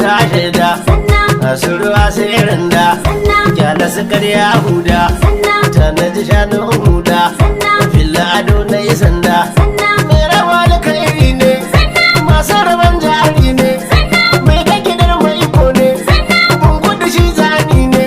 ta shaida. Zanna. Masu ruwa sai randa. Zanna. Kyala su karya huda. Zanna. Tanaji shanun huda. Zanna. Filla ado na yi sanda. Zanna. Mai raba da kairi ne. Masu raban jari ne. Mai kakidar mai iko ne. Bungudu shi zani ne.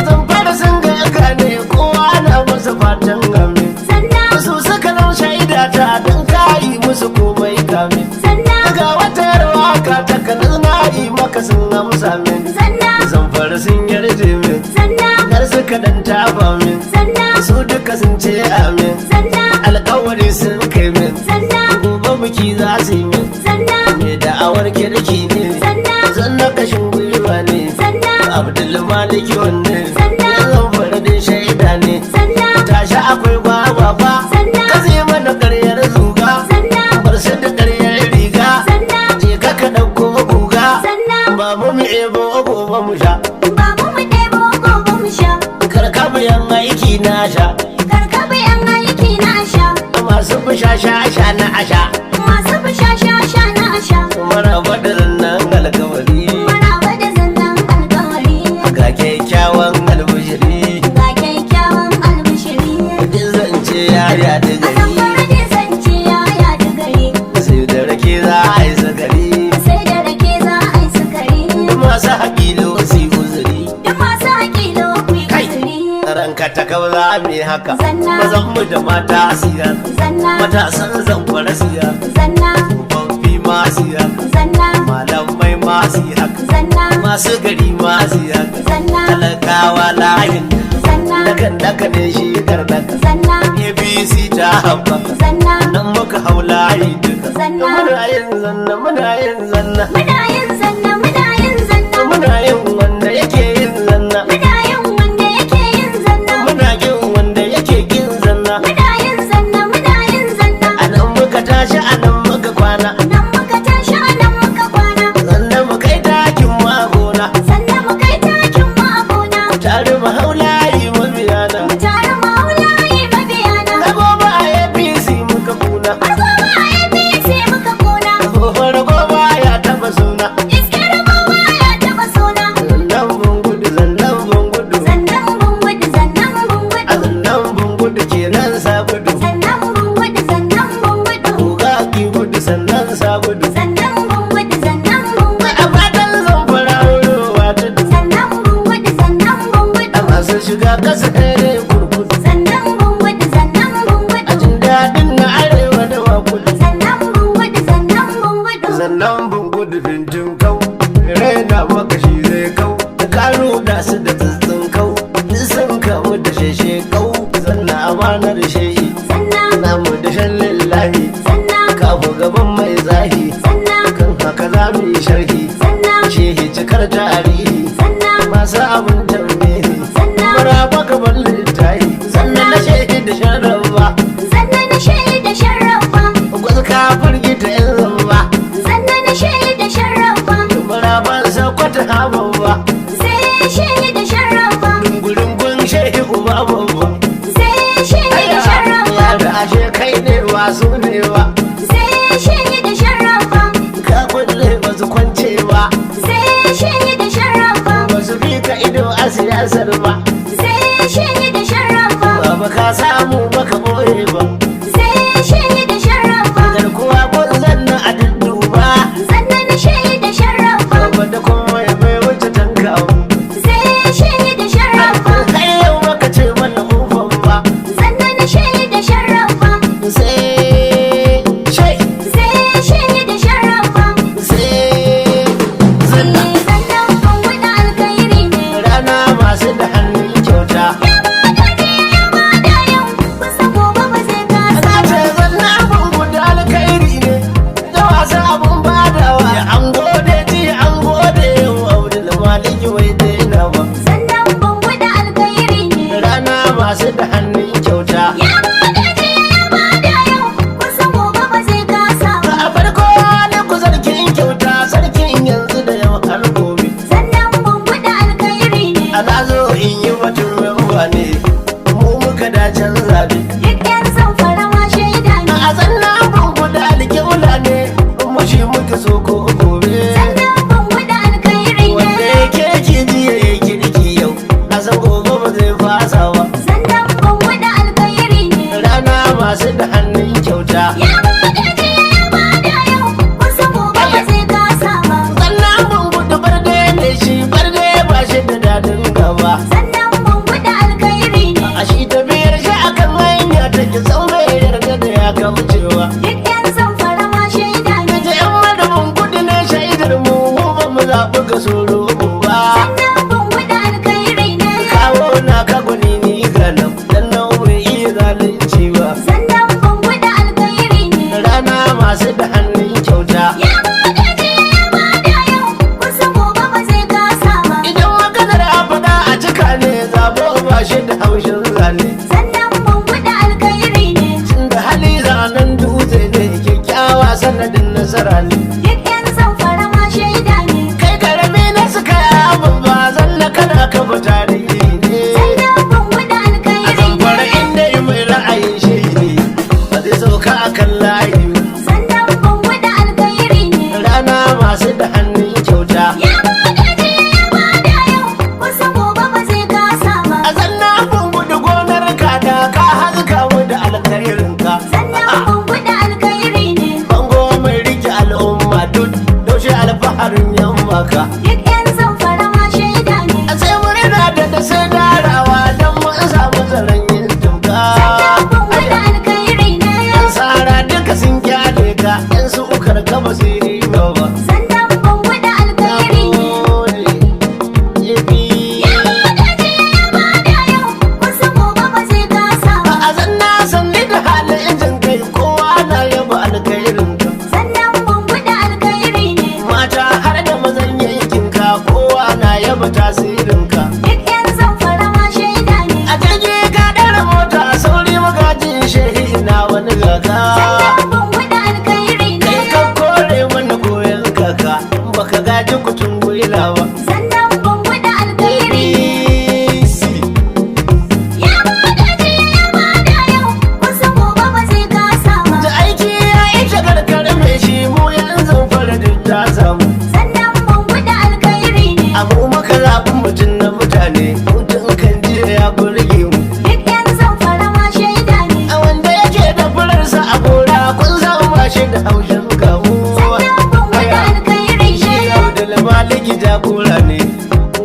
Zamfara sun ga aka ne. Kowa na masa fatan game. Zanna. Su suka zama shaida ta don kayi musu komai kame. Zanna. Ga wata yarwa ka ta kanin na yi maka sun amsa min. Zanna. Zamfara sun yarje min. Zanna. Har suka dan taba min. Zanna. Su duka sun ce amin. Zanna. Alkawari sun kai min. Zanna. Gobe biki za su yi min. Zanna. Mai da'awar kirki ne. Zanna. Zanna kashin gwiwa ne. Zanna. Abdul Maliki wanne. Zanna. Zamfara din shaida ne. Zanna. Tashi akwai gwagwa fa. Zanna. Ka zai mana karyar zuga. Zanna. Bar su da karyar riga. Zanna. Je ka ka ɗauko guga. Zanna. Ba mu mu ebo gobe mu sha. Babu mu ɗebo gobe mu sha. Karkabu yan aiki na sha. Karkabu yan aiki na sha. Masu fusha sha sha na asha. Masu fusha sha sha na sha. Maraba da nan alkawari. Maraba da zannan alkawari. Ga kyakkyawan albishiri. Ga kyakkyawan albishiri. Duk zance ya yaɗu A gari. zamfara ne zance ya yaɗu gari. Sai da rake za a yi sakari. Sai da rake za a yi sukari. Masu haƙilo su yi uzuri. Duk masu haƙilo ku yi Kai! uzuri. Ranka ta kauza mai haka. Zanna. Mazan mu da mata siya. Zanna. Matasan zamfara siya. Zanna. Tsofaffi ma siya. Zanna. Malamai ma siya haka. Zanna. Masu gari ma siya haka. Zanna. Talakawa layin. Zanna. Dakan daka ne shi kardaka. Zanna. ABC ta haɓaka. Zanna. Nan muka hau layi duka. Zanna. Muna yin zanna, muna yin zanna. Muna yin zanna, muna yin zanna. Muna yin wanda yake yin zanna. Muna yin wanda yake yin zanna. Muna kin wanda yake kin zanna. Muna yin zanna, muna yin zanna. A nan muka tashi, a nan muka kwana. Nan muka tashi, a nan muka kwana. Sannan mu kai takin magona. Sannan mu kai takin mu a gona. Tare mu hau layi mabiyana. Mu tare mu hau layi mabiyana. Na goma a APC muka kuna. Har goma a APC muka kona. Gobe goma ya taba suna. Iskar goma ya taɓa suna. Zannan bungudu, zannan bungudu. Sannan mun gudu, sannan mun A gudu. zannan bungudu kenan sa gudu. Sannan mun gudu, sannan mun gudu. Kuga ki gudu sannan sa gudu. Sannan mun gudu, sannan mun gudu. A fatan zamfara ruwa tudu. Sannan mun gudu, sannan mun A gudu. masu shiga kasa ɗaya kurkudu. Sannan mun gudu, sannan mun A gudu. jin daɗin na arewa da wakudu. Sannan mun gudu, sannan mun gudu. Sannan bungudu fintin kau. Raina maka shi zai kau. Ka ruɗa su da tsitsin kau. Duk sun kamu da sheshe kau. Zanna amanar shehi. Sannan, Namu da shan lillahi. sannan, Kafu gaban mai zahi. sannan, Kan haka za mu yi sharhi. sannan, Shehi cikar tarihi. sannan, Masu abin tambayi. sannan. Maraba gaban littahi. Sannan na shehi da sharaba. Sannan na shaida sharrafa. Gwazu ka firgita yan zamba. Sannan na shaida sharrafa. Maraban sakwata hababba. Sai shaida sharrafa. Dungurungun shehi uba babba. Sai shaida sharrafa. Yara ashe kai ne wasu ne ba. Sai shaida sharrafa. Ka kulle ba su kwance ba. Sai shaida sharrafa. Ba su fi ka ido a siyasar ba. Sai shaida sharrafa. Baba ka samu baka boye ba. Sai shaida sharrafa. Garkuwa kun zanna a dudduba. Sannan na shaida sharrafa. Baba da kuma ya bai wuce tanka ba. Sai shaida sharrafa. Kai yau baka ce mana ufan ba. Sannan na shaida sharrafa. Sai shai Sai shaida sharrafa. sai zanna. Sannan kun gudu alkhairi ne. Rana masu da hannun kyauta. Ya bada jiya ya bada yau. Kusa gobe ba zai nasara ne. Duk 'yan Zamfara ma shaida ne. Kai karami na suka babba zalla kana kafa tarihi ne. Zannan Bungudu A alkhairi Zamfara ne. inda yi mai ra'ayin shehi ne, ba zai sauka a kan layi ba. Zannan Bungudu alkhairi ne. Rana masu da hannun kyauta. Ya bada jiya ya bada yau, kusa gobe ba zai kasa ba. A zanna gudu gonar kada ka haska mu da alkhairinka. Zannan Bungudu alkhairi ne. Bango mai rike al'umma duk daushe alfaharin yamma ka. Duk 'yan Zamfara ma shaida ne. A sai murna da sai darawa don mun samu zaren yin tumka. Zannan Bungudu alkhairi ne. Yan tsara duka sun kyale ka, yan su ukar ka ba su yi riba ba. Zannan Bungudu alkhairi ne. Gode, yifi. Ya bada jiya ya bada yau, kusa gobe ba zai kasa ba. A zanna sanni da halin jin kai kowa na yaba alkhairin ka. Zannan Bungudu alkhairi ne. Mata har da mazan yankin ka kowa na yaba tasirin ka. Duk 'yan Zamfara ma shaida ne. A jirgi ka ɗara mota sauri magajin shehi na wani gaka. Zannan Bungudu alkhairi ne. Kai ka kore mana goyon kaka baka gaji kutun gwila ba. Zannan Bungudu alkhairi ne. Easy. Ya bada jiya ya bada yau, kusa gobe ba zai kasa ba. Da aiki ya yi shagarkar mai shi mu yanzu fara duk ta samu. Zannan Bungudu alkhairi ne. Abu maka zaɓin mutum na mutane mutum kan jiya ya burge mu. Duk 'yan Zamfara ma shaida ne. A wanda yake da furarsa a gora kun san ba shi da haushin kamu. Zannan Bungudu alkhairi Shi ne. Abdul Maliki jagora ne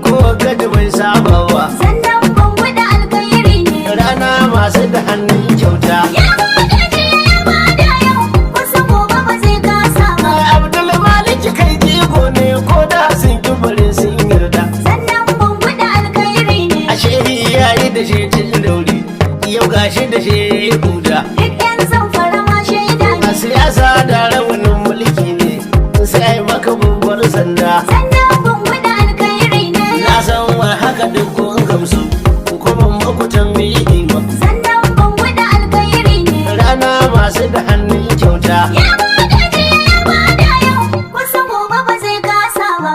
ko gaji bai saba ba. Zannan Bungudu alkhairi ne. Rana masu da hannun kyauta. Ya bada jiya ya bada yau, kusa gobe ba zai kasa ba. Abdul Maliki kai jigo ne ko da sun ki bari sun yarda. Zannan Bungudu alkhairi ne. A shehi ya yi da shi tun dauri yau gashi da shi ya yi huda. Duk 'yan Zamfara ma shaida A ne. siyasa da rawanin mulki ne sai ai maka babbar sanda. Zannan Bungudu alkhairi ne. Na san war haka duk kun gamsu kuma muku tambayi ba. Zannan Bungudu alkhairi ne. Rana masu da hannun kyauta. Ya bada jiya ya bada yau, kusa gobe ba zai kasa ba.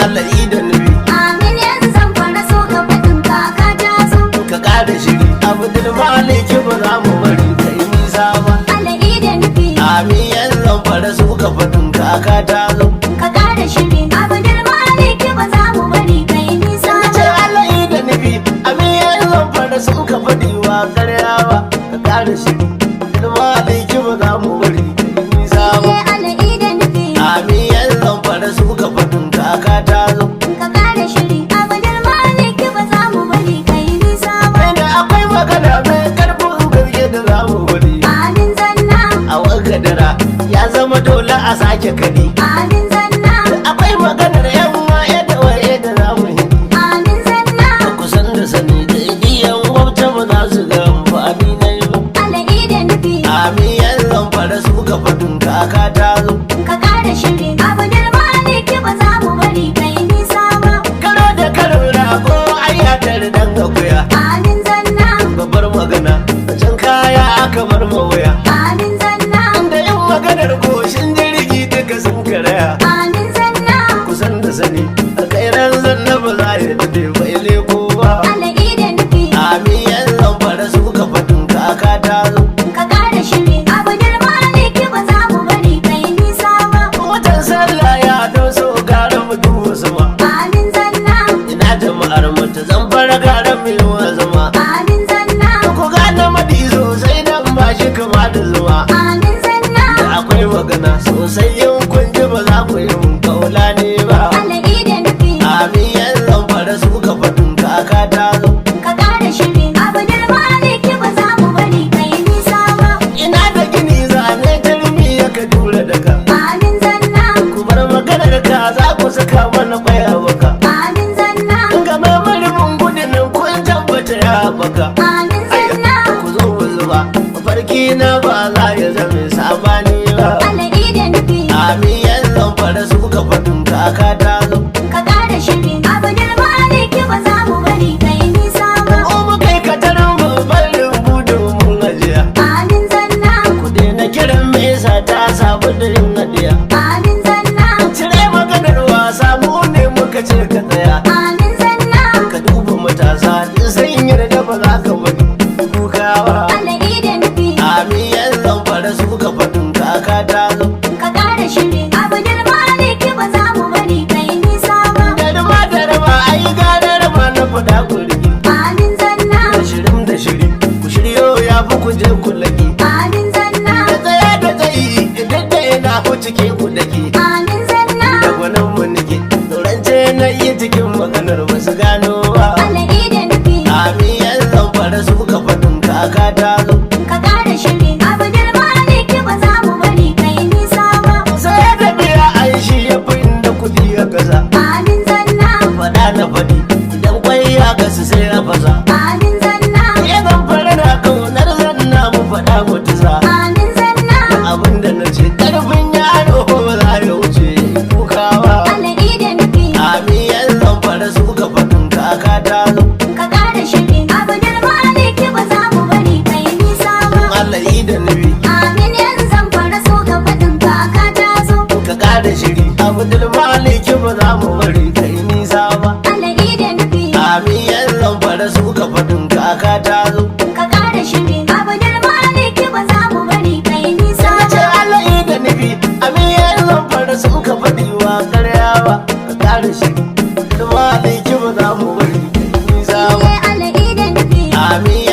Allah yi da nufi Amin 'yan Zamfara so ka faɗin kaka ta zo. ka ƙara shiri. Abdul Maliki ba za mu bari ka yi nisa ba. Ala'i da nufi, Amin yan zamfara su ka faɗin kaka ta zo. ka ƙara shiri. Abdul Maliki ba za mu bari ka yi nisa Ce ba. Allah yi da nufi amin yan zamfara su ka faɗi wa karya ba. Ka ƙara shiri. Abdul Maliki ba za mu bari ka yi nisa ba. Eh, Ala'i da nufi, Amin yan zamfara su ka faɗin kaka ta zo. ka ƙara shiri. Abdul Maliki ba za mu bari ka yi nisa ba. Da akwai magana mai karfin gaske da za mu bari. Amin zanna, A wakadara ya zama dole a sake kadi. amin zanna, Akwai maganar yan waye da waye da za mu yi. amin zanna. Kusan da sani da igiyan wabta ba za su ga amfani na yi ba. Ala'i da nufi, Amin yan zamfara su ka faɗin kaka ta zo. ka ƙara shiri. Abdul Maliki ba za mu bari ka yi nisa ba. Karo da karo rago ai ya tare dan akuya. Amin zanna, Babbar magana can kaya aka bar mawaya. amin zanna, Da yin maganar goshin jirgi duka sun karaya. amin zanna. Kusan da sani alkhairan zanna ba za ya dade ba ile ko ba. Ala'i da nufi, Amin yan zamfara su ka faɗin kaka ta zo. ka ƙara shiri. Abdul Maliki ba za mu bari ka yi nisa ba. Watan sallah ya doso gara mu duba sama. Amin zanna, Ina jama'ar mu ta zamfara gara mu yi wa zama. amin zanna, Ku gane madi sosai dan ba shi kama da zuwa. amin zanna. Da akwai magana sosai yin kun ji ba za ku yi mun kaula ne ba. Ala'i da nufi, Amin yan zamfara su ka faɗin kaka ta zo. ka ƙara shiri. Abdul Maliki ba za mu bari ka yi nisa ba. Ina da gini zane turmi ya ka dura daga. Amin zanna, Ku bar maganar ka za ku saka mana kwaya baka. amin zanna, Ga mamarin gudun kun tabbata ya baka. amin zanna. Ku zo mu zuba mafarki na ba za ya zame sabani ba. Ala'i da nufi, Amin yan zamfara su ka faɗin kaka ta zo. ka ƙara shiri. Abdul Maliki ba za mu bari ka yi nisa ba. Ko mu kai katarin babban rumbu domin ajiya. Amin zanna. je ku laki. Amin zanna. Da tsaya da tsayi duk da yana ku cike ku daki. Amin zanna. Da gwanin mu nake turance na iya cikin maganar ba su gano ba. Allah da nufi. Amin yan Zamfara suka faɗin kaka ta zo. Ka ƙara shiri. Abdul Maliki ba za mu bari kai nisa ba. Sai da biya ai shi ya fi inda kuɗi ya gaza. Amin zanna. Faɗa na faɗi idan kwai ya gasu sai na fasa. Amin zanna. Ya Zamfara na kaunar zanna mu faɗa mu tusa. Amin zanna. Abinda na ce ƙarfin yaro ba za ya wuce kukawa. Allah da nufi. Amin yan Zamfara suka faɗin kaka ta zo. Ka ƙara shiri. Abdul Maliki ba za mu bari kai nisa ba. Allah yi da nufi. Amin yan Zamfara so ka faɗin kaka ta zo. Ka ƙara shiri Abdul Maliki ba za mu bari kai nisa ba. Allah da nufi. Amin yan Zamfara suka faɗin kaka ta zo. Ka ƙara shiri. Abdul Maliki ba za mu bari kai nisa Ce ba. Allah yi da nufi. Amin yan Zamfara suka faɗi wa karya ba. Ka ƙara shiri Abdul Maliki ba za mu bari kai nisa ba. Eh, Allah da nufi. Amin.